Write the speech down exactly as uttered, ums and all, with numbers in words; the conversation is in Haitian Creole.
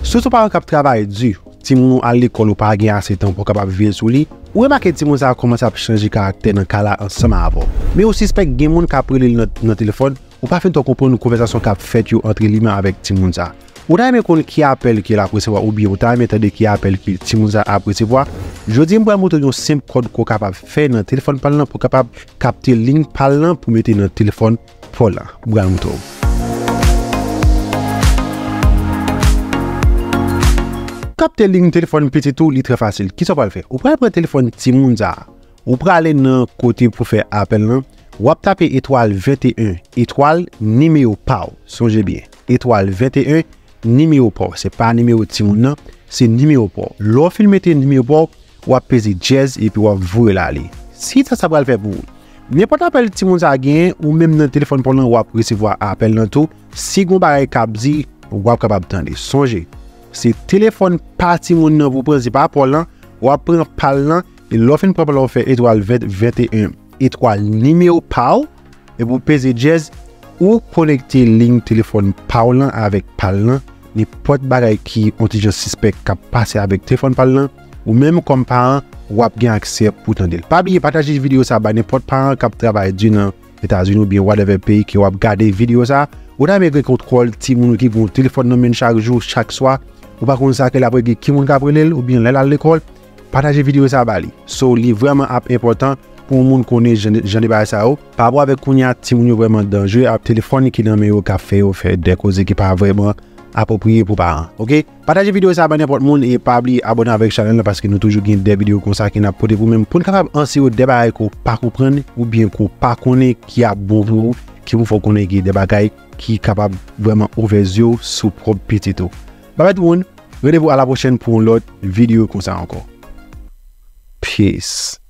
Si w se yon paran k ap travay di, timoun ou al lekòl, ou pa gen ase tan pou w kapab veye sou li, ou remake timoun sa a kòmanse ap chanje karaktè nan ka la ansanm avè w. Men ou sispèk gen moun k ap rele l nan, nan telefòn, ou pa fin twò konprann konvèsasyon k ap fèt yo ant li menm avèk timoun sa a. Ou ta renmen konn ki apèl ke l ap resevwa oubyen ou ta renmen tande ki apèl ke timoun sa a ap resevwa? Jodi a, m pral montre w yon senp kòd ke w kapab fè nan telefòn pa l lan pou w kapab kapte liy pa l lan pou mete nan telefòn pa w lan. M pral montre w. Kapte liy telefòn pitit ou, li trè fasil. Kisa w pral fè? Ou pral pran telefòn timoun sa a. Ou prale nan kote pou fè apèl lan. W ap tape etwal venteyen, etwal nimewo pa w. Sonje byen, etwal venteyen, nimewo pa w. Se pa nimewo timoun nan, se nimewo pa w. Lè w fin mete nimewo pa w, w ap peze dyèz epi w ap voye l ale. Si sa, sa pral fè pou ou. Nenpòt apèl timoun sa a genyen, ou menm nan telefòn pa w lan, w ap resevwa apèl lan tou. Si gon bagay k ap di, w ap kapab tande. Sonje, se telefòn pa timoun nan pou w pran, se pa pa w lan. W ap pran pa l lan, e lè w fin pran pa l lan, w fè etwal ven, venteyen, etwal nimewo pa w, epi w peze dyèz, ou konekte liy telefòn pa w lan avèk pa l lan. Nenpòt bagay ki yon ti jan sispèk k ap pase avèk telefòn pa l lan, ou menm kòm paran, w ap gen aksè pou tande l. Pa bliye pataje videyo sa a bay nenpòt paran k ap travay di nan Etazini oubyen whatever peyi ke w ap gade videyo sa a. Ou ta renmen gen kontwòl timoun ou ki gen yon telefòn nan men l chak jou, chak swa. Ou pa konn sa ke l ap regle, ki moun k ap rele l, oubyen lè l al lekòl. Pataje videyo sa a ba li. So, li vrèman ap enpòtan pou yon moun konnen jan, jan de bagay sa yo. Pa rapò avèk kounye a, timoun yo vrèman danjere ak telefòn ki nan men yo k ap fè yo fè de koze ki pa vrèman apwopriye pou paran. Oke? Pataje videyo sa a bay nenpòt moun e pa bliye abòne avèk chanèl la paske nou toujou gen de videyo konsa ke n ap pote pou ou menm pou n kapab anseye w de bagay ke w pa konprann oubyen ke w pa konnen ki ap bon pou ou, ki pou fè w konnen gen de bagay ki kapab vrèman ouvè zye w sou pwòp pitit ou. Babay tout moun, randevou a la pwochèn pou yon lòt videyo konsa ankò. Peace.